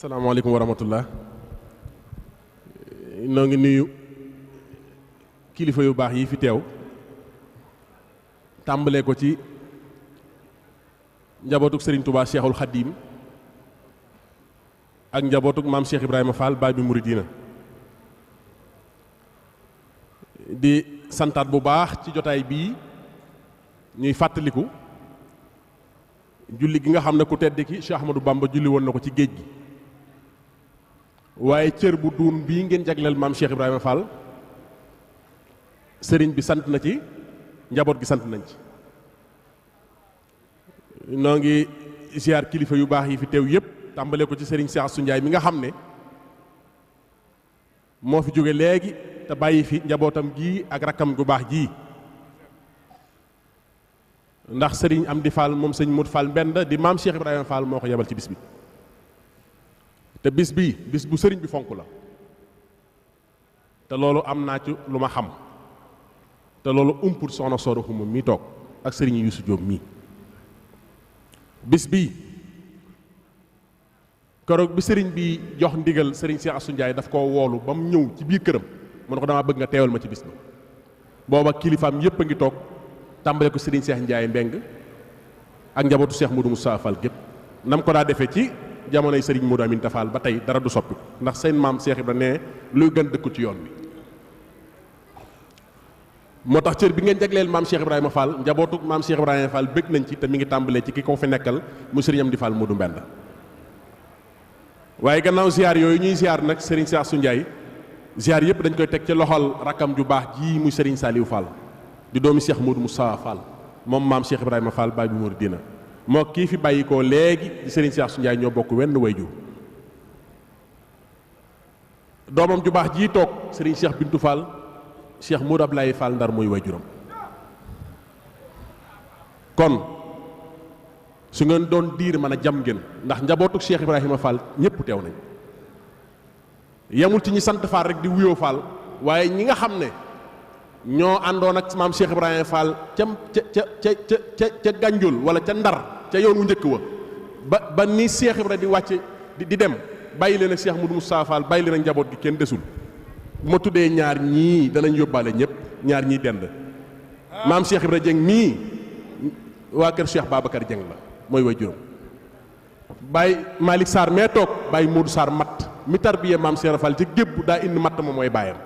asalaamaaleykum wa rahmatullah noo ngi nuyu kilifa yu baax yi fi teew tàmbalee ko ci njabootuk Serigne Touba Cheikhul Khadim ak njabootuk maam Cheikh Ibrahima Fall baay bi muridina di santaat bu baax ci jotaay bii ñuy fàttaliku julli gi nga xam ne ku tedd ki Cheikh Ahmadou Bamba julli woon na ko ci géej gi waaye cër bu duun bii ngeen jagleel maam Cheikh Ibrahima Fall sëriñ bi sant na ci njaboot gi sant nañ ci noo ngi ziar kilifa yu baax yi fi teew yépp tàmbale ko ci sëriñ Cheikh Assou Ndiaye mi nga xam ne moo fi jóge léegi te bàyyi fi njabootam gii ak rakkam gu baax jii ndax sëriñ Amdi Fall moom sëñ Modou Fall Mbend di maam Cheikh Ibrahima Fall moo ko yebal ci bis bi te bis bii bis bu sëriñ bi fonk la te loolu am naa ci lu ma xam te loolu umpul soxna Soda Xuma mii toog ak sëriñ Youssou Diop mii bis bii keroog bi sëriñ bi jox ndigal sëriñ Cheikh Assou Ndiaye daf koo woolu ba mu ñëw ci biir këram mu ne ko damaa bëgg nga teewal ma ci bis bi booba kilifaam yépp a ngi toog tàmbale ko sëriñ Cheikh Ndiaye Mbeng ak njabootu Cheikh Modou Moussa Fall gépp nam ko daa defee ci jamonoy sëriñ Modou Aminta Fall ba tey dara du soppi ndax seen maam Cheikh Ibra ne luy gën dëkku ci yoon bi moo tax cër bi ngeen jagleel maam Cheikh Ibrahima Fall njabootu maam Cheikh Ibrahima Fall bëgg nañ ci te mi ngi tàmbalee ci ki ko fi nekkal mu sëriñ Amdi Fall Modou Mbend waaye gannaaw ziar yooyu ñuy ziar nag sëriñ Cheikh Assou Ndiaye ziar yëpp dañ koy teg ci loxol rakkam ju baax ji muy sëriñ Saliou Fall di doomi Cheikh Modou Moussa Fall moom maam Cheikh Ibrahima Fall baay bi muridina moo kii fi bàyyi ko léegi di sëriñ Cheikh Assou Ndiaye ñoo bokk wenn wayjur doomam ju baax jii toog sëriñ Cheikh Bintou Fall Cheikh Modou Ablaye Fall Ndar mooy wayjuram kon su ngeen doon diir mën a jam ngeen ndax njabootu Cheikh Ibrahima Fall ñëpp teew nañ yemul ci ñi sant Fall rek di wuyoo Fall waaye ñi nga xam ne ñoo àndoon ak maam Cheikh Ibrahima Fall ca Gànjool wala ca Ndar ca yoon wu njëkk wa ba ni Cheikh Ibrahima di wàcce di dem bàyyi leen ak Cheikh Modou Moussa Fall bàyyi leen ak njaboot gi kenn desul bu ma tuddee ñaar ñii danañ yóbbaale ñëpp ñaar ñii dend maam Cheikh Ibrahima Dieng mii waa kër Cheikh Babacar Dieng la mooy way juróom Baye Malick Sarr mee toog Baye Modou Sarr matt mi tarbiyee maam Cheikh Fall ci gébb daa indi matt ma mooy baayam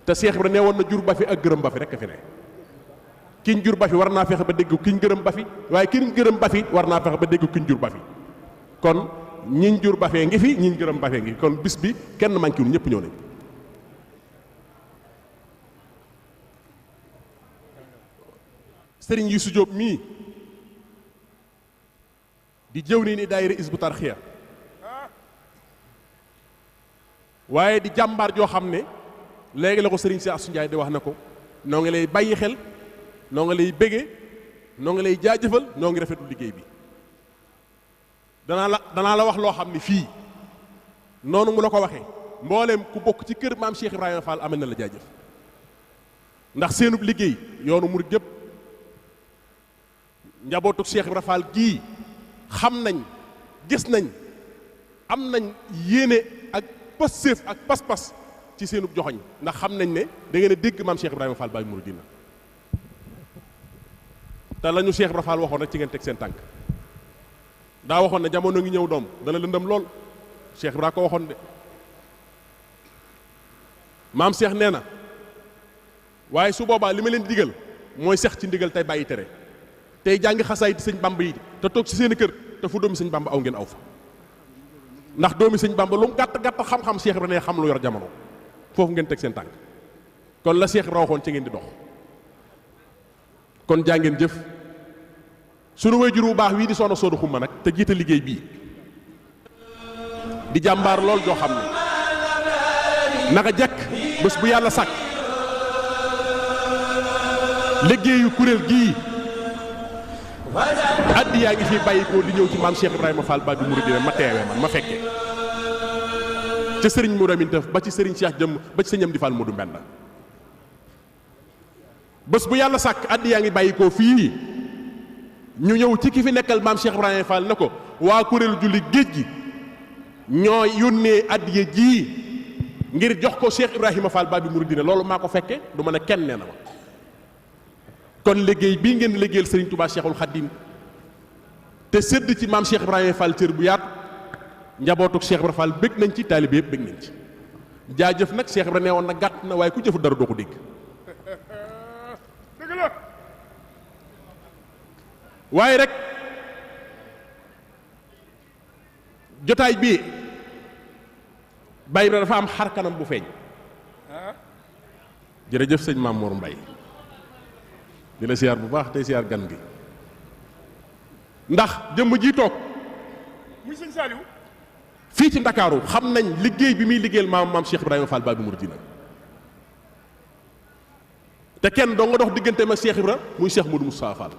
te Cheikh Ibrahima nee woon na jur ba fi ak gërëm ba fi rek a fi ne kiñ jur ba fi war naa fexe ba dégg kiñ gërëm ba fi waaye kiñ gërëm ba fi war naa fexe ba dégg kiñ jur ba fi kon ñiñ jur ba fee ngi fi ñiñ gërëm ba fee ngi fi kon bis bi kenn manqué wul ñëpp ñëw nañ sëriñ Youssou Diop mii di jëw nii ni daayira Hizbut Tarqiyyah waaye di jàmbaar joo xam ne léegi la ko sëriñ Cheikh Assou Ndiaye di wax na ko noo ngi lay bàyyi xel noo ngi lay bége noo ngi lay jaajëfal noo ngi rafetlu liggéey bi danaa la wax loo xam ne fii noonu mu la ko waxee mbooleem ku bokk ci kër maam Cheikh Ibrahima Fall amel na la jaajëf ndax seenub liggéey yoonu murid gépp njabootu Cheikh Ibrahima Fall gii xam nañ gis nañ am nañ yéene ak passéef ak pas-pas ci seenub joxoñ ndax xam nañ ne da ngeen a dégg maam Cheikh Ibrahima Fall baay muridina te la ñu Cheikh Ibrahima Fall waxoon rek ci ngeen teg seen tànk daa waxoon ne jamono ngi ñëw doom dana lëndëm lool Cheikh Ibrahima ko waxoon de maam Cheikh nee na waaye su boobaa li ma leen di digal mooy sex ci ndigal tey bàyyi tere tey jàngi xasaay di sëñ Bamba yi te toog ci seen i kër te fu doomi sëñ Bamba aw ngeen aw fa ndax doomi sëñ Bamba lu mu gàtt gàtt xam-xam Cheikh Ibrahima ne xam lu yor jamono foofu ngeen teg seen tànk kon la Cheikh Ibrahima waxoon ci ngeen di dox kon jaa ngeen jëf sunu waajur bu baax wii di soxna Soda Xuma nag te jiite liggéey bii di jàmbaar lool joo xam ne naka jekk bés bu yàlla sàkk liggéeyu kuréel gii addi yaa ngi fi bàyyi ko di ñëw ci maam Cheikh Ibrahima Fall ba bi muridina ma teewee man ma fekkee ca sëriñ Modou Aminta ba ci sëriñ Cheikh jëm ba ci sëriñ Amdi Fall Modou Mbend bés bu yàlla sàkk addi yaa ngi bàyyi ko fii ñu ñëw ci ki fi nekkal maam Cheikh Ibrahima Fall ne ko waa kuréelu julli géej gi ñoo yónnee addiya ji ngir jox ko Cheikh Ibrahima Fall Babi Mouridina loolu maa ko fekke du ma ne kenn nee na ma kon liggéey bii ngeen liggéeyal Serigne Touba Cheikhul Khadim te sédd ci maam Cheikh Ibrahima Fall cër bu yaatu njabootuk Cheikh Ibrahima Fall bëgg nañ ci taalibe yëpp bëgg nañ ci jaajëf nag Cheikh Ibrahima nee woon na gàtt na waaye ku jëfu dara doo ko dégg dëgg la waaye rek jotaay bii Baye Ibrahima dafa am xar kanam bu feeñ jërëjëf sëñ Mamour Mbaye di la siyaar bu baax tey siyaar gan gi ndax jëmm ji toog muy sëñ Saliou fii ci Ndakaaru xam nañ liggéey bi muy liggéeyal maam Cheikh Ibrahima Fall Babi Mouridina te kenn doo nga dox digganteem ak Cheikh Ibra muy Cheikh Modou Moustapha Fall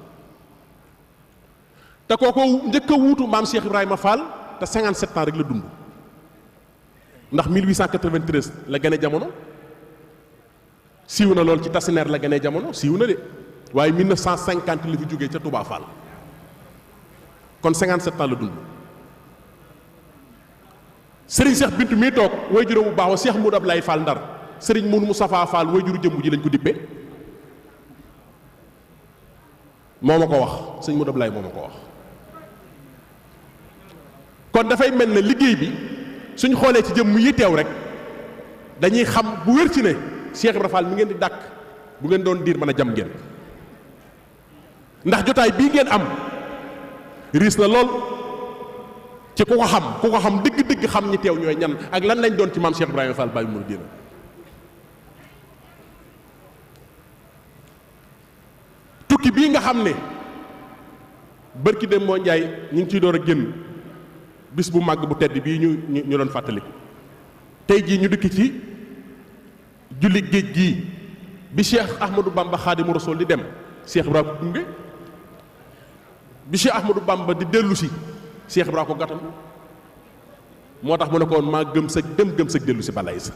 te kooko njëkk a wuutu maam Cheikh Ibrahima Fall te 57 ans rek la dund ndax 1893 la gane jamono siiw na lool ci Tasineer la gane jamono siiw na de waaye 1950 li fi jógee ca Touba Fall kon 57 ans la dund Serigne Cheikh Bintu mii toog way juru bu baax wa Cheikh Modou Ablaye Fall Ndar Serigne Modou Moustapha Fall way juru jëmb ji lañ ko dippee moo ma ko wax sëñ Modou Ablaye moo ma ko wax kon dafay mel ne liggéey bi suñ xoolee ci jëmm yi teew rek dañuy xam bu wér ci ne Cheikh Ibrahima Fall mi ngeen di dàkk bu ngeen doon diir mën a jam ngeen ndax jotaay bii ngeen am riis na lool ci ku ko xam dëgg-dëgg xam ñi teew ñooy ñan ak lan lañ doon ci maam Cheikh Ibrahima Fall Babi Mouridina tukki bii nga xam ne bërki dem moo njaay ñu ngi ciy door a génn bis bu màgg bu tedd bii ñu doon fàttaliku tey jii ñu dikk ci julli géej gii bi Cheikh Ahmadou Bamba Xaadimu Rasuul di dem Cheikh Ibrahima ko gunge bi Cheikh Ahmadou Bamba di dellu si Cheikh Ibrahima ko gàttal moo tax mu ne ko woon maa gëm sëg dem gëm sëg dellu si balay sa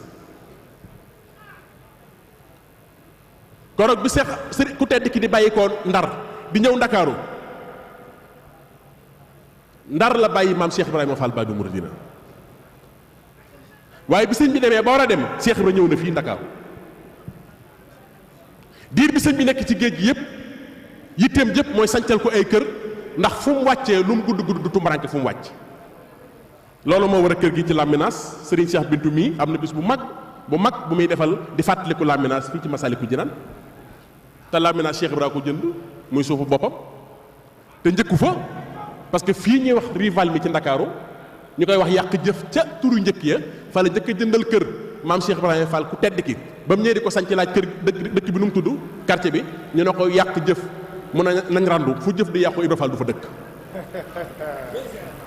koroog bi Cheikh ku tedd ki di bàyyi ko Ndar di ñëw Ndakaaru Ndar la bàyyi maam Cheikh Ibrahima Fall Babi Mouridina waaye bi sëñ bi demee ba war a dem Cheikh Ibrahima ñëw na fii Ndakaaru diir bi sëñ bi nekk ci géej gi yëpp yitteem jëpp mooy sancal ko ay kër ndax fu mu wàccee lu mu gudd gudd du tumbaranke fu mu wàcc loolu moo war a kër gi ci Lambinaas Serigne Cheikh Bintou mii am na bis bu mag bu muy defal di fàttaliku Lambinaas fii ci Massalikul Jinaan te Lambinaas Cheikh Ibrahima ko jënd muy suufu boppam te njëkku fa parce que fii ñuy wax rival mi ci Ndakaaru ñu koy wax yàq jëf ca turu njëkk ya fa la njëkk a jëndal kër maam Cheikh Ibrahima Fall ku tedd ki ba mu ñëwee di ko sanc laaj kër dëkk bi nu mu tudd quartier bi ñu ne ko yàq jëf mun nañ randu fu jëf di yàqu Ibrahima Fall du fa dëkk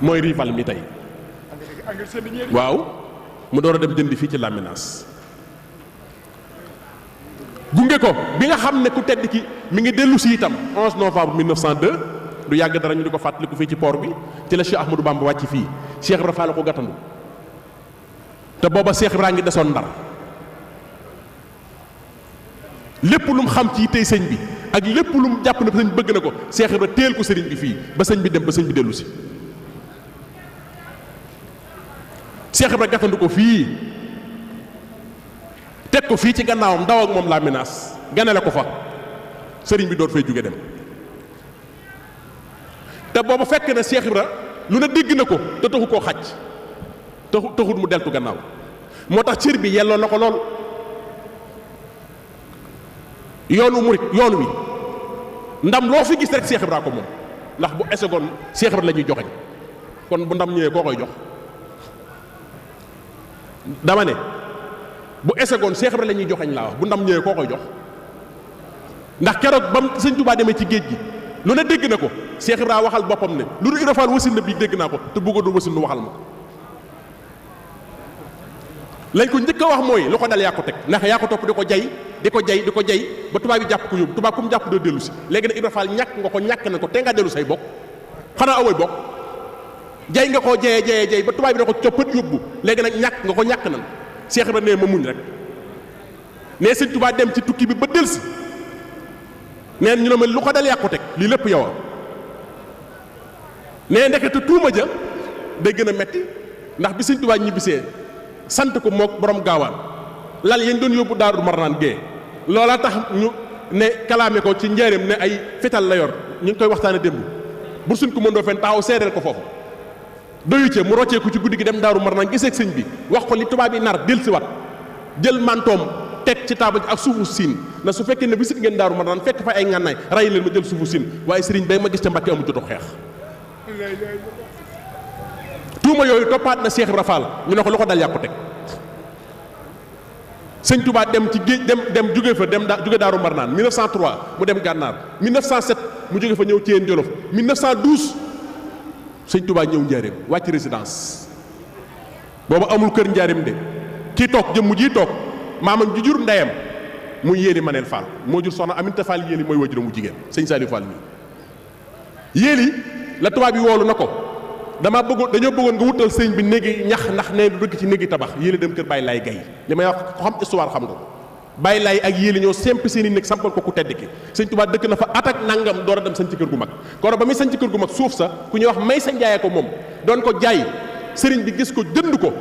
mooy rival mi tey waaw mu door a dem jëndi fii ci Lambinaas gunge ko bi nga xam ne ku tedd ki mi ngi dellu si itam 11 novembre 1902 du yàgg dara ñu di ko fàttaliku fii ci port bi ci la Cheikh Ahmadou Bamba wàcc fii Cheikh Ibrahima Fall ko gàttandu te booba Cheikh Ibrahima ngi desoon Ndar lépp lu mu xam ci tey sëñ bi ak lépp lu mu jàpp ne sëñ bëgg na ko Cheikh Ibrahima teel ko sëriñ bi fii ba sëñ bi dem ba sëñ bi dellu si Cheikh Ibrahima gàttandu ko fii teg ko fii ci gannaawam ndaw ak moom Lambinaas ganale ko fa sëriñ bi door fay jóge dem te booba fekk na Cheikh Ibra lu ne dégg na ko te taxu koo xaj taxut mu deltu gannaaw moo tax cër bi yelloo na ko lool yoonu murit yoon wi ndam loo fi gis rek Cheikh Ibra ko moom ndax bu esegoon Cheikh Ibra la ñuy joxeñ kon bu ndam ñëwee koo koy jox dama ne bu esegoon Cheikh Ibra la ñuy joxeñ laa wax bu ndam ñëwee koo koy jox ndax keroog ba sëñ Tuubaa demee ci géej gi lu ne dégg na ko Cheikh Ibra waxal boppam ne lu du Ibra Fall wasin na bii dégg naa ko te bëggoon wasin nu waxal ma ko lañ ko njëkk a wax mooy lu ko dal yaa ko teg ndax yaa ko topp di ko jay ba tubaab yi jàpp ko yóbbu tubaab ku mu jàpp doo dellu si léegi nag Ibra Fall ñàkk nga ko ñàkk na ko te nga dellu say bokk xanaa awoy bokk jay nga koo jayee ba tubaab bi da ko coppat yóbbu léegi nag ñàkk nga ko ñàkk nan Cheikh Ibra nee ma muñ rek nee sëñ Tuubaa dem ci tukki bi ba dellu si neen ñu ne ma lu ko dal yaa ko teg lii lépp yow a nee ndekete tuuma ja day gën a metti ndax bi sëñ Tuubaa ñibbisee sant ko mook borom gaawaan lal yañ doon yóbbu Daaru Marnaan gee loola tax ñu ne kalaame ko ci njaareem ne ay fital la yor ñu ngi koy waxtaane démb bu suñ ko mëndoo fen taxaw seedeel ko foofu doyu ci mu rocceeku ci guddi gi dem Daaru Marnaan gisee ak sëñ bi wax ko li tubaab yi nar dellusiwaat jël mantoom teg ci taabal ak suufu siin na su fekkee ne bisit ngeen Daaru Marnaan fekk fa ay ngànnaay ray leen ma jël suufu siin waaye sëriñ bay ma gis ca Mbàkke amu jotu xeex tuuma yooyu toppaat na Cheikh Ibra Fall ñu ne ko lu ko dal yàqu teg sëñ Touba dem ci géej dem jóge fa jóge Daaru Marnaan 1903 mu dem Gànnaar 1907 mu jóge fa ñëw Thiène Jolof 1912 sëñ Touba ñëw Njaaréem wàcc résidence boobu amul kër Njaaréem de kii toog jëmm ji toog maamam ji jur ndeyam muy Yéeli Manel Fall moo jur soxna Aminta Fall Yéeli mooy wajuram mu jigéen sëñ Saliou Fall mii Yéeli la tubaab yi woolu na ko dañoo bëggoon nga wutal sëñ bi néegi ñax ndax nee du dëkk ci néegi tabax Yéeli dem kër Baye Laay Gay li may wax ko xam histoire xam nga ko Baye Laay ak Yéeli ñoo sempi seen i néeg sampal ko ku tedd ki sëñ Tuubaa dëkk na fa atak nangam door a dem sañ ci kër gu mag koro ba muy sañ ci kër gu mag suuf sa ku ñuy wax may sa njaayee ko moom doon ko jaay sëriñ bi gis ko jënd ko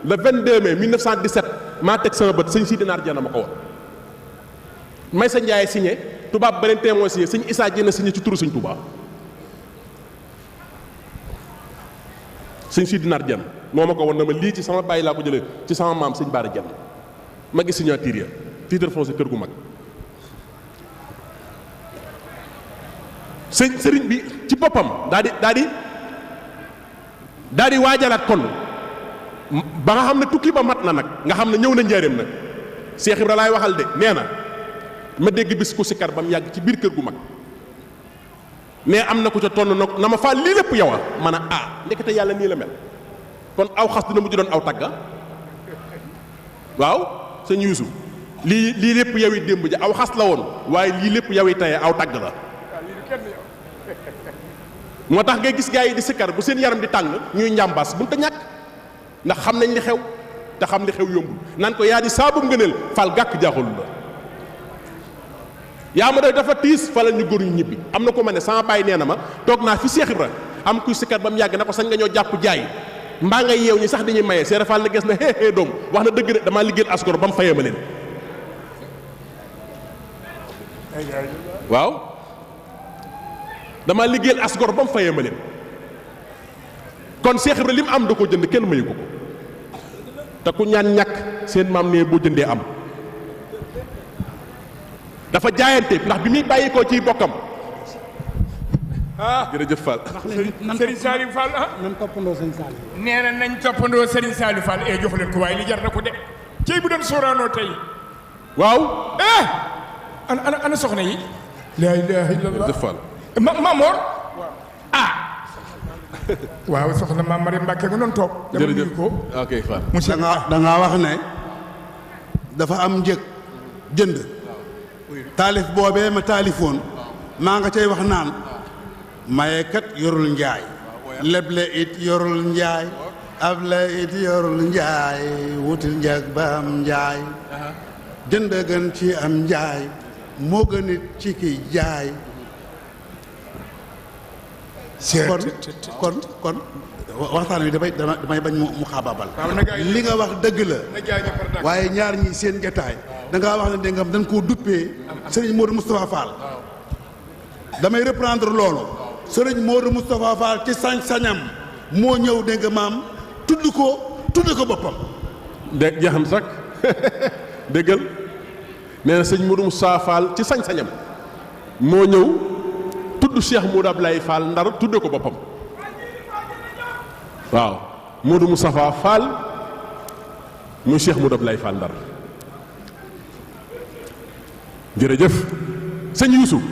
le 22 mai 1917 maa teg sama bët sëñ Sidi Naar Dieng ma ko woon may sa njaayee signé tubaab ba leen témoin signé sëñ Issa Dieng signé ci turu sëñ Tuubaa sëñ Sidi Naar Dieng moo ma ko woon na ma lii ci sama bàyyi laa ko jëlee ci sama maam sëñ Baara Dieng ma gis signature ya titre foncier kër gu mag sëriñ bi ci boppam daa di waajalaat kon ba nga xam ne tukki ba mat na nag nga xam ne ñëw na njaareem nag Cheikh Ibra laay waxal de nee na ma dégg bis ku sikkar ba mu yàgg ci biir kër gu mag ne am na ku ca tonn na ma faa lii lépp yow a man a ndekete yàlla nii la mel kon aw xas dina mujj doon aw tagga waaw sëñ Yuusu lii lépp yow yi démb ji aw xas la woon waaye lii lépp yow yi tey aw tagg la moo tax ngay gis gaa yi di sikkar bu seen yaram di tàng ñuy njàmbaas buñ ta ñàkk ndax xam nañ li xew te xam li xew yombul naan ko yaa di saabum ngëneel fal gàkk jaaxalu la yaa ma doy dafa tiis fa la ñu góor ñu ñibbi am na ko ma ne sama bàyyi nee na ma toog naa fi Cheikh Ibra am kuy sikkar ba mu yàgg na ko sañ nga ñoo jàpp jaay mbaa ngay yeew ñi sax dañuy maye Cheikh Fall na ges na xee doom wax na dëgg de damaa liggéeyal asgor ba mu fayee ma leen waaw damaa liggéeyal asgor ba mu fayee ma leen kon Cheikh Ibra li mu am da ko jënd kenn mayu ko te ku ñaan ñàkk seen maam ne boo jëndee am dafa jaayante ndax bi muy bàyyi ko ciy bokkam jërëjëf Fall. Serigne Saliou Fall nañ toppandoo Serigne Saliou. nee na nañ toppandoo Serigne Saliou Fall jox leen ko waaye li jar na ko de cey bu doon sóoraanoo tey waaw ana soxna yi la ilaha illallah jërëjëf Fall. Mamor waaw soxna Maam Mari Mbàkke nga noonu toog dama nuyu ko ok Fall. monsieur da ngaa wax ne dafa am njëg jënd taalif boobee ma taalifoon maa nga cay wax naan mayekat yorul njaay leble it yorul njaay able it yorul njaay wutil njëg ba am njaay jënd gën ci am njaay moo gën it ci kiy jaay kon waxtaan wi damay bañ mu xaababal li nga wax dëgg la waaye ñaar ñi seen jataay da ngaa wax ne dégg nga dañ koo duppee Serigne Modou Moustapha Fall damay reprendre loolu Serigne Modou Moustapha Fall ci sañ-sañam moo ñëw dégg nga maam tudd ko boppam dégg jaxam sax déggal nee na sëñ Modou Moustapha Fall ci sañ-sañam moo ñëw tudd Cheikh Modou Ablaye Fall Ndar tudde ko boppam waaw Modou Moustapha Fall muy Cheikh Modou Ablaye Fall Ndar jërëjëf sëñ Youssou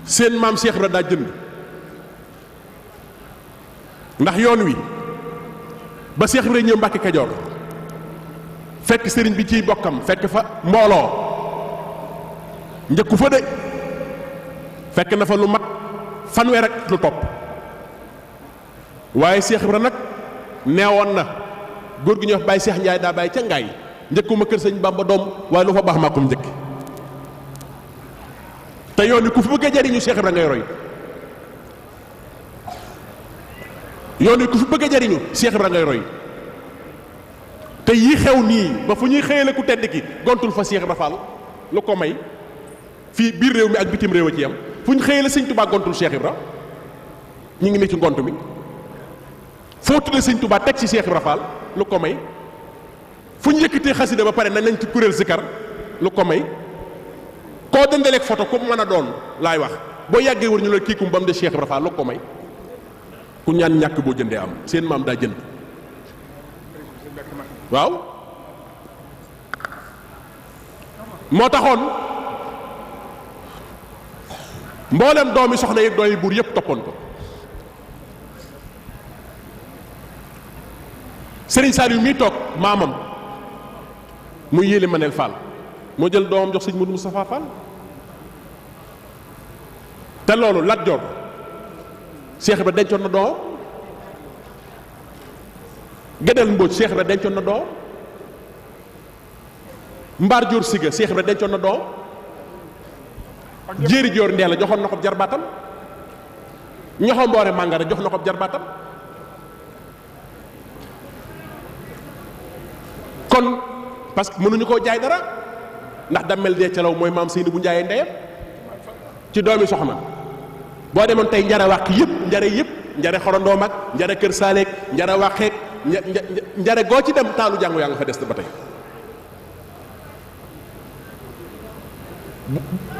seen maam Cheikh Ibra daa jënd ndax yoon wi ba Cheikh Ibra ñëw Mbàkke Kajoor fekk sëriñ bi ciy bokkam fekk fa mbooloo njëkku fa de fekk na fa lu mat fanweer ak lu topp waaye Cheikh Ibra nag neewoon na góor gi ñuy wax Baye Cheikh Ndiaye daa bàyyi ca ngaay njëkkuma kër sëñ Bamba doom waaye lu fa baax maa ko njëkk te yoon wi ku fi bëgg a jariñu Cheikh Ibra ngay roy yoon wi ku fi bëgg a jariñu Cheikh Ibra ngay roy te yii xew nii ba fu ñuy xëyale ku tedd ki gontul fa Cheikh Ibra Fall lu ko may fii biir réew mi ak bitim réew a ci yam fu ñu xëyale sëñ Touba gontul Cheikh Ibra ñu ngi ne ci ngont mi foo tuddee sëñ Touba teg ci Cheikh Ibra Fall lu ko may fu ñu yëkkatee xasida ba pare nañ ci kuréel zikar lu ko may koo dendaleeg photo ku mën a doon laay wax boo yàggee wër ñu la kiikum ba mu de Cheikh Ibra Fall lu ko may ku ñaan ñàkk boo jëndee am seen maam daa jënd waaw moo taxoon mboolem doomi soxna yi doomi buur yépp toppoon ko Serigne Saliou mii toog maamam muy yéeli maneel Fall moo jël doomam jox sëñ Modou Moustapha Fall te loolu Lat Joor Cheikh Ibra dencoon na doom Gédel Mbodj Cheikh Ibra dencoon na doom Mbaar Joor Siga Cheikh Ibra dencoon na doom Jéeri Joor Ndeela joxoon na ko jarbaatam ñoxo Mboore Màngara jox na ko jarbaatam kon parce que mënuñu koo jaay dara ndax dammel dee calaw mooy maam Seyni bu njaayee ndeyam ci doomi soxna boo demoon tey njare wàq yëpp njare xorondoom ak njare kër saaleeg njare wàqeeg njare goo ci dem taalu jàngu yaa nga fa des ba tey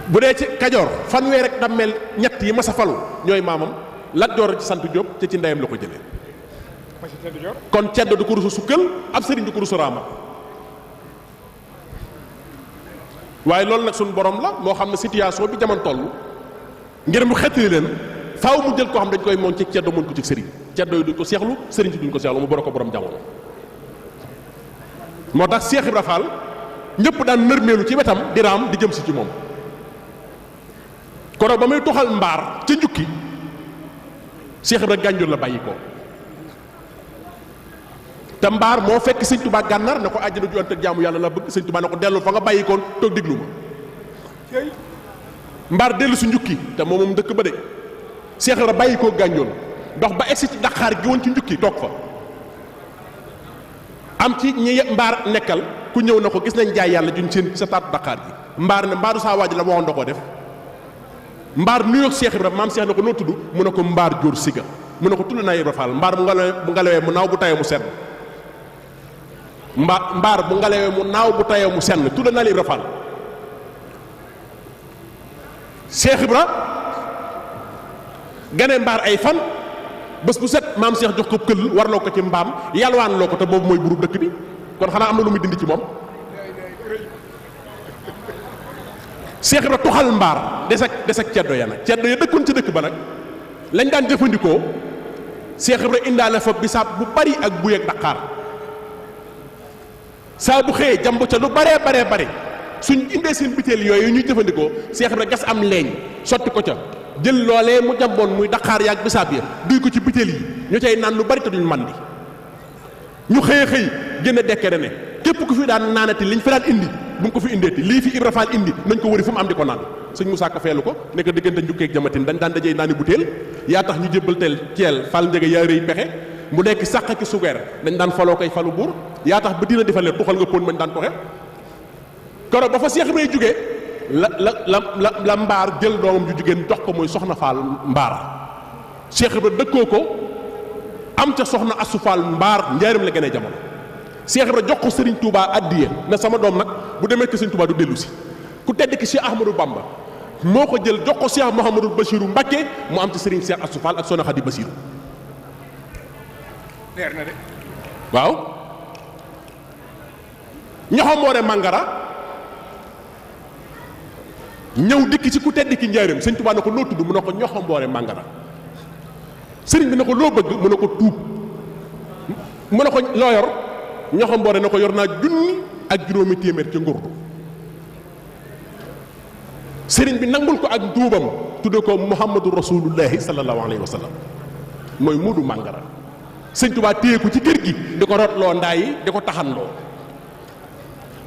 bu dee ci Kajoor fanweer rek dammel ñett yi mas a falu ñooy maamam Lat Joor ci sant Jóob te ci ndeyam la ko jëlee kon ceddo du ko rusu sukkal ab sëriñ du ko rusu raama waaye loolu nag suñu borom la moo xam ne situation bi jamono toll ngir mu xettali leen faaw mu jël koo xam dañ koy moom ci ceddo mën ko ci sëriñ ceddo yi duñ ko seexlu sëriñ si duñ ko seexlu mu boro ko borom jamono moo tax Cheikh Ibra Fall ñëpp daan nërmeelu ci wetam di raam di jëm si ci moom koro ba muy toxal mbaar ca njukki Cheikh Ibra Gànjool la bàyyi ko te mbaar moo fekk sëñ Touba gànnaar na ko àjjana ju ant ak jaamu yàlla la bëgg sëñ Touba na ko dellu fa nga bàyyi koon toog diglu ma mbaar dellu su njukki te moom dëkk ba de Cheikh Ibra bàyyi koo Gànjool dox ba egsi ci Dakar gi woon ci njukki toog fa am ci ñi mbaar nekkal ku ñëw na ko gis nañ jaay yàlla juñ seen sa taatu Dakar gi mbaar ne mbaaru saa waaj la waxoon da koo def mbaar nuyoog Cheikh Ibra maam Cheikh na ko noo tudd mu ne ko Mbaar Joor Siga mu ne ko tudd naa Ibra Fall mbaar bu ngalawee mu naaw bu tayee mu sedd mbaar bu ngalawee mu naaw bu tayee mu senn tudd naa Ibra Fall Cheikh Ibra gane mbaar ay fan bés bu set maam Cheikh jox ko këll warloo ko ci mbaam yalwaan loo ko te boobu mooy burub dëkk bi kon xanaa am na lu muy dindi ci moom Cheikh Ibra tuxal mbaar des ak ceddo ya nag ceddo ya dëkkoon ci dëkk ba nag lañ daan jëfandikoo Cheikh Ibra indaale fa bisaab bu bari ak buy ak daqaar saa bu xëyee jàmb ca lu baree bare suñ indee seen biteel yooyu ñuy jëfandikoo Cheikh Ibra gas am leeñ sotti ko ca jël loolee mu jàmboon muy daqaar yaag bisaab ya duy ko ci biteel yi ñu cay naan lu bari te duñ mandi ñu xëy génn dekkere ne képp ku fi daan naanati liñ fi daan indi bu nga ko fi indeeti lii fi Ibra Fall indi nañ ko wëri fu mu am di ko naan sëñ Moussa Ka feelu ko nekk diggante njukkeeg jamatin dañ daan dajey naani butéel yaa tax ñu jébbal teel ceel Fall njege yaa rëy pexe mu nekk sàq ki sugeer dañ daan faloo koy falu buur yaa tax ba dina di fa leer tuxal nga pon mañ daan toxe koro ba fa Cheikh Ibra jógee la mbaar jël doomam ju jigéen jox ko muy soxna Fall mbaar Cheikh Ibra dëkkoo ko am ca soxna Assu Fall mbaar njaarim la gënee jamono Cheikh Ibra jox ko Serigne Touba addiye na sama doom nag bu demee ke Serigne Touba du dellu si ku tedd ki Cheikh Ahmadou Bamba moo ko jël jox ko Cheikh Mouhamadou Bachirou Mbacké mu am ci Serigne Cheikh Assu Fall ak Soxna Khady Bachirou leer na de waaw ñoxomboore Mangara ñëw dikk ci ku tedd ki njaareem Serigne Touba na ko noo tudd mu ne ko ñoxomboore Mangara Serigne bi na ko loo bëgg mu ne ko tuub mu ne ko loo yor ñoxomboore na ko yor naa junni ak juróomi téeméer ca ngurdu Serigne bi nangul ko ak duubam tudde ko Muhammadu Rasulullahi sallallahu alayhi wa sallam mooy Muudu Mangara Sëñ Tuubaa téye ko ci kër gi di ko rotloo ndaa yi di ko taxanloo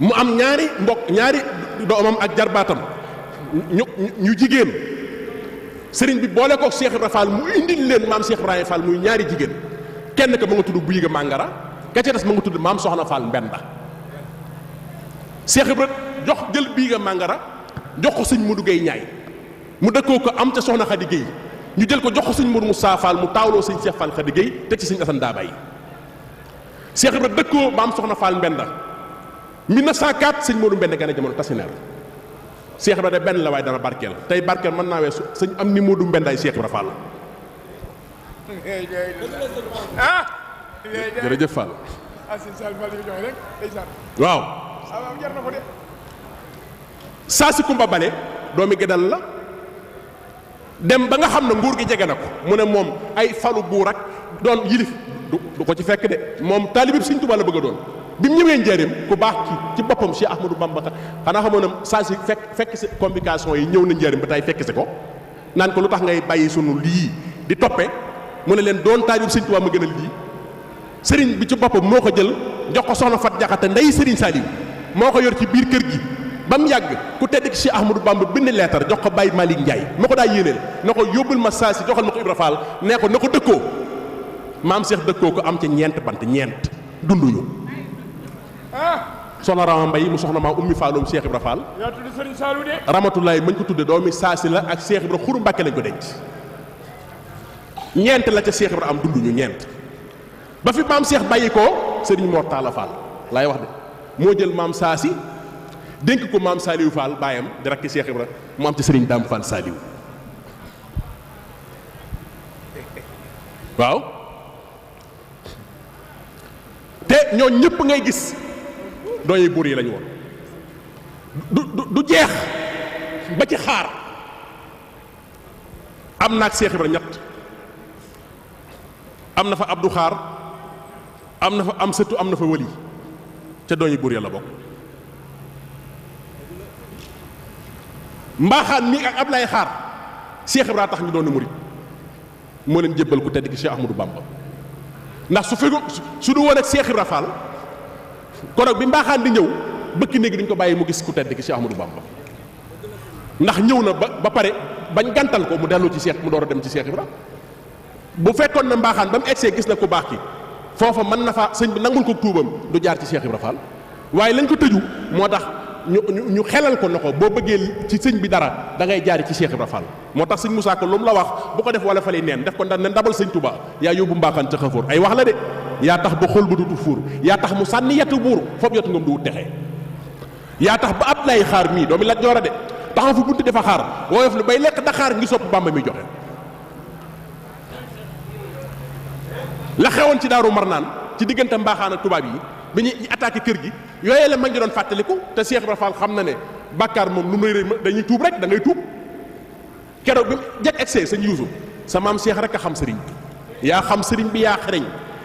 mu am ñaari doomam ak jarbaatam ñu jigéen sëriñ bi boole kook Cheikh Ibra Fall mu indil leen maam Cheikh Ibrahima Fall muy ñaari jigéen kenn ka ma nga tudd Buyiga Màngara ka ca des ma nga tudd maam Soxna Fall Mbenda. Cheikh Ibra jox jël Buyiga Màngara jox ko sëñ Modou Gueye ñaay mu dëkkoo ko am ca Soxna Khady Gueye ñu jël ko jox ko sëñ Modou Moussa Fall mu taawloo sëñ Cheikh Fall Khady Gueye teg ci sëñ Assane Daaba yi. Cheikh Ibra dëkkoo maam Soxna Fall Mbenda 1904 sëñ Modou Mbenda gane jamono tasineer Cheikh Ibra de benn la waaye dana barkeel tey barkeel mën naa weesu sëñ am ni Modou Mbendaay Cheikh Ibra Fall. jërëjëf Fall. waaw. saa si Kumba Bale doomi Gédal la dem ba nga xam ne nguur gi jege na ko mu ne moom ay falu buur ak doon yilif du ko ci fekk de moom taalibib Sëñ Tuubaa la bëgg a doon bi mu ñëwee njëriñ ku baax ci boppam Cheikh Ahmadou Bamba xanaa xamoon na saa si fekk si complication yi ñëw na njëriñ ba tey fekk si ko naan ko lu tax ngay bàyyi sunu lii di toppe mu ne leen doon taalibib Sëñ Tuubaa ma gënal lii sëriñ bi ci boppam moo ko jël jox ko soxna Fat Jaxate ndey sëriñ Saliou moo ko yor ci biir kër gi ba mu yàgg ku tedd ki Cheikh Ahmadou Bamba bind leetar jox ko Baye Malick Ndiaye ma ko daa yéeneel na ko yóbbul ma saa si joxal ma ko Ibra Fall nee ko na ko dëkkoo maam Cheikh dëkkoo ko am ca ñeent bant ñeent dunduñu soxna Rama Mbay mu soxna maa ummi Falloum Cheikh Ibra Fall yaa tudd Serigne Saliou de. Ramatulaay mañ ko tudde doomi saasi la ak Cheikh Ibra Xuru Mbàkke lañ ko denc ñeent la ca Cheikh Ibra am dunduñu ñeent ba fi maam Cheikh bàyyi ko Serigne Mor Talla Fall laay wax de moo jël maam saasi dénk ko maam Saliou Fall baayam di rakki Cheikh Ibra mu am ci Serigne Dame Fall Saliou waaw te ñoo ñëpp ngay gis dooñuy buur yi lañu woon du jeex ba ci xaar am naag Cheikh Ibra ñett am na fa Abdou Xaar am na fa am sëtu am na fa wëli ca dooñuy buur ya la bokk mbaaxaan mi ak Ablaye Xaar Cheikh Ibra tax ñu doon murit moo leen jébbal ku tedd ki Cheikh Ahmadou Bamba ndax su du woon ak Cheikh Ibra Fall koroog bi mbaaxaan di ñëw bëkki néegi duñ ko bàyyi mu gis ku tedd ki Cheikh Ahmadou Bamba ndax ñëw na ba pare bañ gàntal ko mu dellu ci Cheikh mu door a dem ci Cheikh Ibra bu fekkoon na mbaaxaan ba mu egsee gis na ku baax ki foofa mën na fa sëñ bi nangul ko tuubam du jaar ci Cheikh Ibra Fall waaye lañ ko tëju moo tax ñu xelal ko na ko boo bëggee ci sëñ bi dara da ngay jaari ci Cheikh Ibra Fall moo tax sëñ Moussa Ka lu mu la wax bu ko def wala fa lay neen def ko ndax ne ndabal sëñ Touba yaa yóbbu mbaaxaan ca xafoor ay wax la de yaa tax ba xol ba dutu fuur yaa tax mu sànni yetu buur foofu yotu ngam du wut texee yaa tax ba Ablaye Xaar mii doomi Lat Joor a de taxaw fu buntu dafa xaar woyof lu bay lekk Dakar ngi sopp Bamba mi joxe la xewoon ci Daaru Marnaan ci diggante mbaaxaan ak tubaab yi bi ñuy attaqué kër gi yooyee la ma ngi doon fàttaliku te Cheikh Ibra Fall xam na ne bàkkaar moom lu may rëy dañuy tuub rek da ngay tuub keroog bi jeg egsee sëñ Yuusu sa maam Cheikh rek a xam sëriñ bi yaa xam sëriñ bi yaa xereñ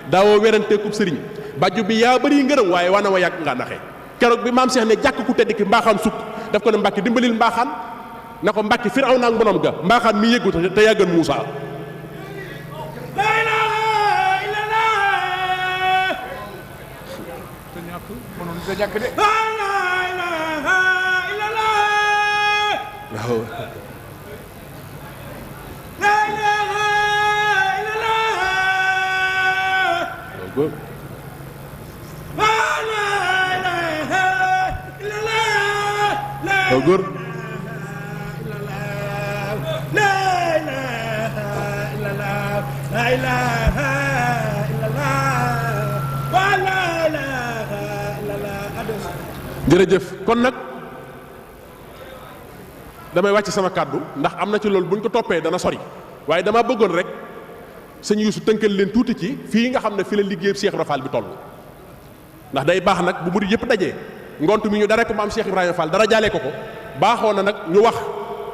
daawoo weranteekub sëriñ bàjju bi yaa bëri ngërëm waaye wana wa yàgg nga naxee keroog bi maam Cheikh ne jàkk ku tedd ki mbaaxaan sukk daf ko ne Mbàkke dimbalil mbaaxaan na ko Mbàkke Firawna ak mbonom ga mbaaxaan mi yëggu te yàggan Muusa da ñàkk de. waaw góor waaw góor jërëjëf kon nag damay wàcc sama kàddu ndax am na ci loolu bu ñu ko toppee dana sori waaye dama bëggoon rek sëñ Yuusu tënkal leen tuuti ci fii nga xam ne fi la liggéey Cheikh Ibra Fall bi toll ndax day baax nag bu murid yëpp dajee ngont mi ñu dara ko maam Cheikh Ibrahima Fall dara jaalee ko baaxoo na nag ñu wax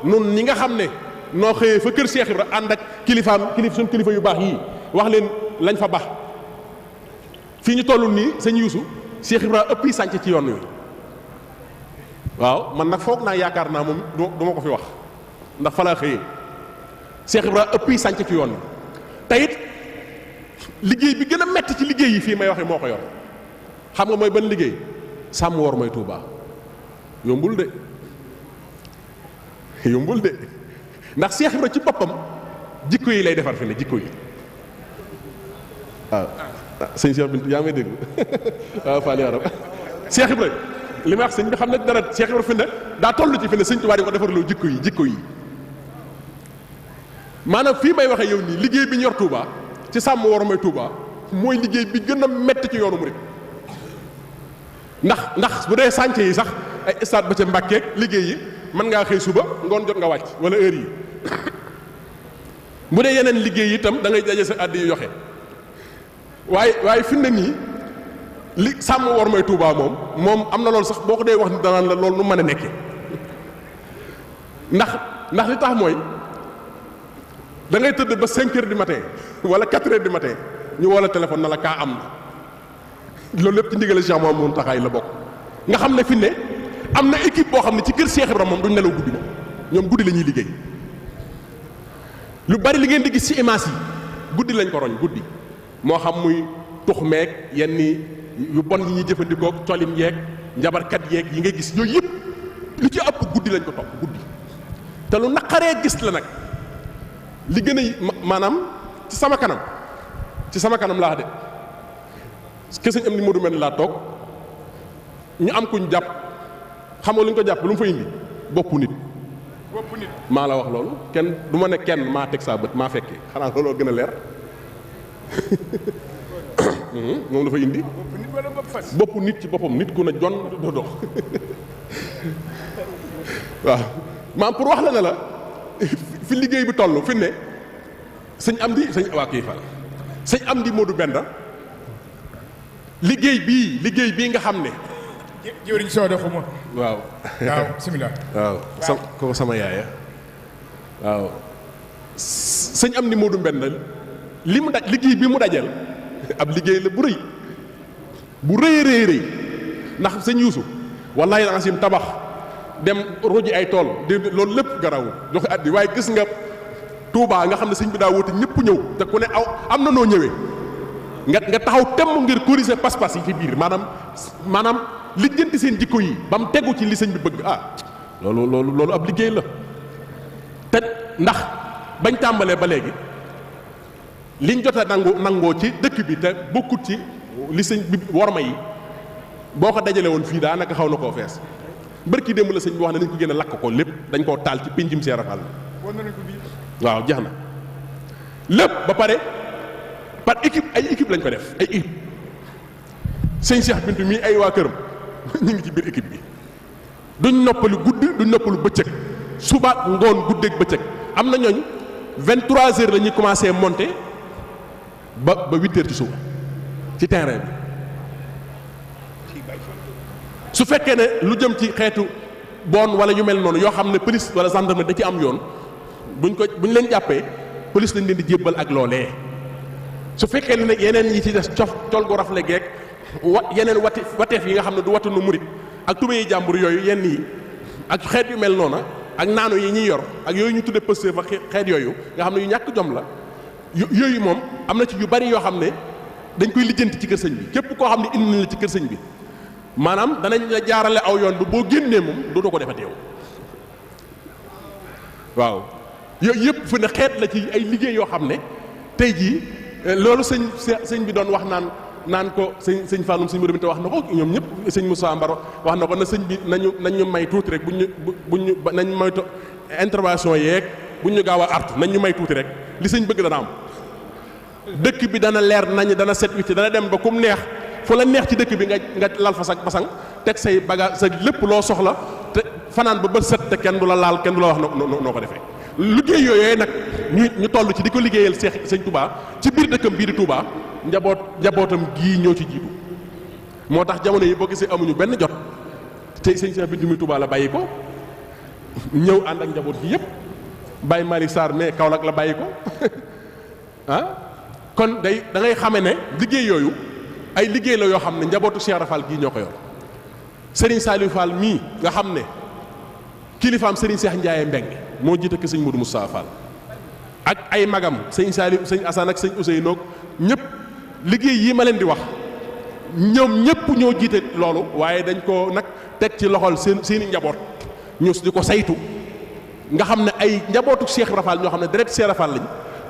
nun ñi nga xam ne noo xëyee fa kër Cheikh Ibra ànd ak suñ kilifa yu baax yii wax leen lañ fa baax fii ñu toll nii sëñ Yuusu Cheikh Ibra ëpp yi sànc ci yoon wi waaw man nag foog naa yaakaar naa moom du ma ko fi wax ndax fa laa xëyee Cheikh Ibra ëpp yi sànc ci yoon wi te it liggéey bi gën a metti ci liggéey yi fii may waxe moo ko yor xam nga mooy ban liggéey sàmm war mooy Tuubaa yombul de yombul de ndax Cheikh Ibra ci boppam jikko yi lay defar fi ne jikko yi waaw sëñ Cheikh Bintu yaa may dégg waaw Fall yaram Cheikh Ibrahima li may wax sëñ bi xam ne dara Cheikh Ibrahima fi ne daa toll ci fi ne sëñ Tuubaa di ko defarloo jikko yi maanaam fii may waxee yow nii liggéey bi ñu yor Touba ci sàmm warumay Touba mooy liggéey bi gën a métti ci yoonu murit ndax bu dee chantier yi sax ay stade ba ca Mbàkke liggéey yi mën ngaa xëy suba ngoon jot nga wàcc wala heure yi bu dee yeneen liggéey yi itam da ngay daje sa àddi yu yoxe waaye fi mu ne nii li sàmm warumay Touba moom am na loolu sax boo ko dee wax ni danaan la loolu nu mën a nekkee ndax li tax mooy da ngay tëdd ba 5 heures du matin wala 4 heures du matin ñu woo la téléphone na la kaa am na loolu lépp ci ndigal Cheikh Mouhamadou Mountakha la bokk nga xam ne fi ne am na équipe boo xam ne ci kër Cheikh Ibrahima moom duñ nelaw guddi moom ñoom guddi la ñuy liggéey lu bari li ngeen di gis ci image yi guddi lañ ko roñ guddi moo xam muy tux meeg yenn yu bon yi ñuy jëfandikoo colin yeeg njabarkat yeeg yi ngay gis yooyu yëpp lu ci ëpp guddi lañ ko topp guddi te lu naqaree gis la nag li gën a maanaam ci sama kanam laa de kese am ni Modou mel laa toog ñu am kuñ jàpp xam nga lu ñu ko jàpp lu mu fa indi boppu nit maa la wax loolu kenn du ma ne kenn maa teg saa bët maa fekkee xanaa looloo gën a leer moom dafa indi boppu nit ci boppam nit ku ne jon do dox waaw maam pour wax la ne la fi liggéey bi toll fi ne sëñ am di Modou Benda liggéey bii nga xam ne jëwriñ sooda xuma waaw bismillah waaw ko sama yaaya waaw sëñ am di Modou Benda li mu daj liggéey bi mu dajal ab liggéey la bu rëy ndax sëñ Yuusu wallahi la asim tabax dem roji ay tool loolu lépp garawul joxe addi waaye gis nga Touba nga xam ne sëñ bi daa woote ñëpp ñëw te ku ne am na noo ñëwee nga taxaw temm ngir corriger pas-pas yi ci biir maanaam lijjanti seen jikko yi ba mu tegu ci li sëñ bi bëgg loolu ab liggéey la te ndax bañ tàmbalee ba léegi liñ jot a nangoo ci dëkk bi te bokkut ci li sëñ bi worma yi boo ko dajale woon fii daanaka xaw na koo fees bërki démb la sëñ bi wax ne nañ ko gën a lakk ko lépp dañ koo taal ci péncum Seera Fall waaw jeex na lépp ba pare par équipe ay équipe lañ ko def ay équipe sëñ Cheikh Bintu mii ay waa këram ñu ngi ci biir équipe bi duñ noppalu guddi duñ noppalu bëccëg suba ngoon guddeeg bëccëg am na ñooñ 23 heures la ñuy commencé monter ba 8 heures ci suba ci terrain bi su fekkee ne lu jëm ci xeetu bon wala yu mel noonu yoo xam ne police wala gendarmerie da ci am yoon buñ leen jàppee police lañ leen di jébbal ak loolee su fekkee ne yeneen yi ci des col gu rafle geeg yeneen wateef yi nga xam ne du watanu murit ak tubéyi jàmbur yooyu yenn yi ak xeet yu mel noona ak naanu yi ñuy yor ak yooyu ñu tudde pëstéef ak xeet yooyu nga xam ne yu ñàkk jom la yooyu moom am na ci yu bari yoo xam ne dañ koy lijjanti ci kër sëñ bi képp koo xam ne indi nañ la ci kër sëñ bi maanaam danañ la jaarale aw yoon ba boo génnee moom dootoo ko defati yow waaw yooyu yëpp fu ne xeet la ci ay liggéey yoo xam ne tey jii loolu sëñ bi doon wax naan ko sëñ Falloum sëñ Modou Binta wax na ko ñoom ñëpp sëñ Moussa Mbaro wax na ko na sëñ bi nañu may tuuti rek buñ nañ moytu intervention yeeg buñ ñu gaaw a artu nañ ñu may tuuti rek li sëñ bëgg dana am dëkk bi dana leer nañ dana set wicc dana dem ba kum neex fu la neex ci dëkk bi nga lal fa sa basang teg say bagage sa lépp loo soxla te fanaan ba bët set te kenn du la laal kenn du la wax noo ko defee liggéey yooyu nag ñu toll ci di ko liggéeyal sëñ Touba ci biir dëkkam bii di Touba njabootam gii ñoo ci jiitu moo tax jamono yi boo gisee amuñu benn jot te sëñ Cheikh Bintu mi Touba la bàyyi ko ñëw ànd ak njaboot gi yëpp bàyyi Malick Sarr mais Kaolack la bàyyi ko kon da ngay xame ne liggéey yooyu ay liggéey la yoo xam ne njabootu Cheikh Rafal gii ñoo ko yor Serigne Saliou Fall mii nga xam ne kilifaam Serigne Cheikh Ndiaye Mbeng moo jiite ak sëñ Modou Moustapha Fall ak ay magam sëñ Saliou sëñ Assane ak sëñ Ousseynou ñëpp liggéey yii ma leen di wax ñoom ñëpp ñoo jiite loolu waaye dañ ko nag teg ci loxol seeni njaboot ñu di ko saytu nga xam ne ay njabootu Cheikh Rafal ñoo xam ne direct Cheikh Rafal lañ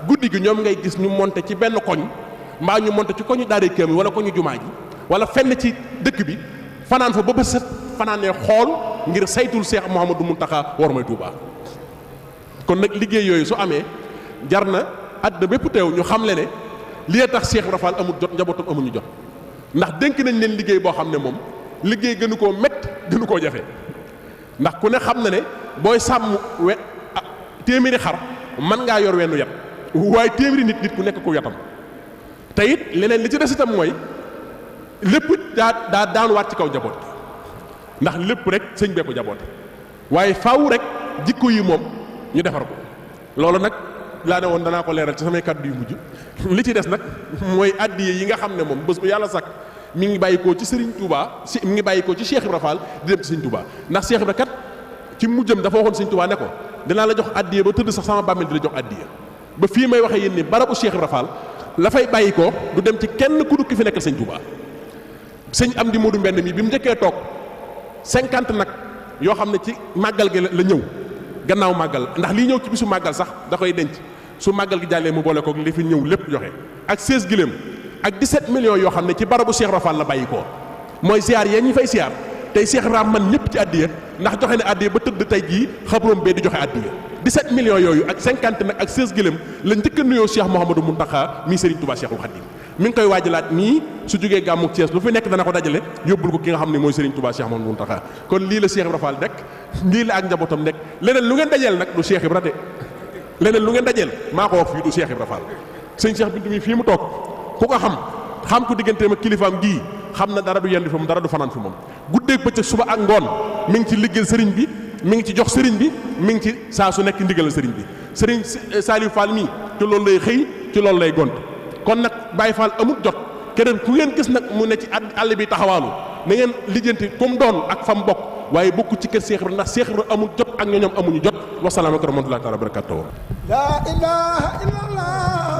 guddi gi ñoom ngay gis ñu monté ci benn koñ mbaa ñu monte ci ko ñu daaree kéem wala ko ñu jumaa ji wala fenn ci dëkk bi fanaan fa ba bët set fanaanee xool ngir saytul Cheikh Mouhamadou Mountakha war may Touba. kon nag liggéey yooyu su amee jar na àddina bépp teew ñu xam le ne li tax Cheikh Ibra Fall amul jot njabootam amuñu jot ndax dénk nañ leen liggéey boo xam ne moom liggéey gënu koo métti gënu koo jafe ndax ku ne xam na ne booy sàmm téeméeri xar mën ngaa yor wenn yat waaye téeméeri nit ku nekk ko yatam te it leneen li ci des itam mooy lépp daa daanuwaat ci kaw njaboot ndax lépp rek sëñ bee ko jaboote waaye faaw rek jikko yi moom ñu defar ko loolu nag laa ne woon danaa ko leeral ci samay kàddu yu mujj li ci des nag mooy addiye yi nga xam ne moom bés bu yàlla sàkk mi ngi bàyyikoo ci Serigne Touba mi ngi bàyyikoo ci Cheikh Ibra Fall di dem ci Serigne Touba ndax Cheikh Ibra kat ci mujjam dafa waxoon Serigne Touba ne ko dinaa la jox addiye ba tëdd sax sama bàmmeel di la jox addiye ba fii may waxee yéen ni barabu Cheikh Ibra Fall la fay bàyyikoo du dem ci kenn ku dul ki fi nekkal Serigne Touba sëñ Amdi Modou Mbend mi bi mu njëkkee toog 50 nag yoo xam ne ci màggal gi la ñëw gannaaw màggal ndax lii ñëw ci bisu màggal sax da koy denc su màggal gi jàllee mu boole ko li fi ñëw lépp joxe ak 16 giléem ak 17 millions yoo xam ne ci barabu Cheikh Ibra Fall la bàyyi ko mooy siyaar yee ñi fay siyaar tey Cheikh Ibra man ñëpp ci addiya ndax joxe ne addiya ba tëdd tey jii xabroom bee di joxe addiya 17 millions yooyu ak 50 nag ak 16 giléem la njëkk a nuyoo Cheikh Mouhamadou Mountakha mi Serigne Touba Cheikhul Khadim mi ngi koy waajalaat nii su jógee gàmmu Thiès lu fi nekk dana ko dajale yóbbul ko ki nga xam ne mooy Serigne Touba Cheikh Mouhamadou Mountakha kon lii la Cheikh Ibra Fall nekk lii la ak njabootam nekk leneen lu ngeen dajeel nag du Cheikh Ibra de leneen lu ngeen dajeel maa ko wax fii du Cheikh Ibra Fall sëñ Cheikh Bintou mi fii mu toog ku ko xam ko digganteem ak kilifaam gii xam na dara du yendi fi moom dara du fanaan fi moom guddeeg bëccëg suba ak ngoon mi ngi ci liggéeyal sëriñ bi mi ngi ci jox sëriñ bi mi ngi ci saa su nekk ndigalal sëriñ bi sëriñ Saliou Fall mii ci loolu lay xëy ci loolu lay gont kon nag Baye Fall amul jot keneen ku ngeen gis nag mu ne ci àll bi taxawaalu na ngeen lijjanti comme doon ak fam bokk waaye bokku ci kër Cheikh Ibra ndax Cheikh Ibra amul jot ak ñooñam amuñu jot wasalaamaaleykum wa rahmatullahi taala wa barakatuh la ilaha illallah